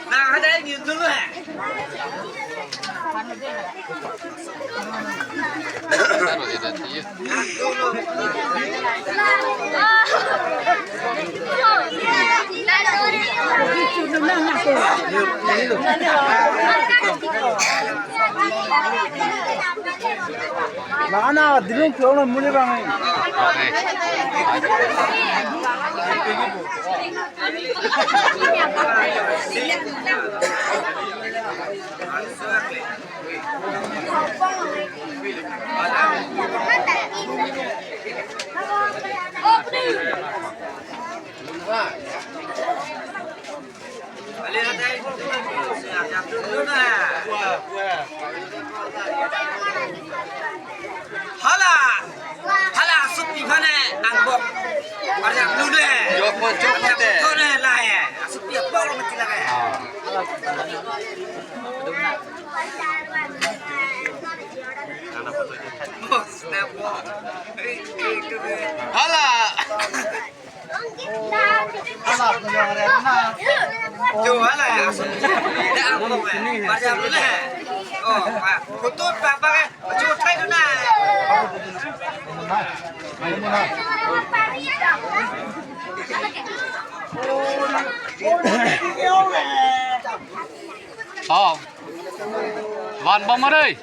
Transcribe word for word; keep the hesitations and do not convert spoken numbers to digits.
Nah, ada yang gitu loh. Mana dilung pulang muli bang. Hala, hala, asupi phane angbong. Parjap dulu he. Jok mo, jok mo te. Parjap dulu he, la he. Asupi apor mati la he. Oh, snap mo. Hala. Oh, van bom arei.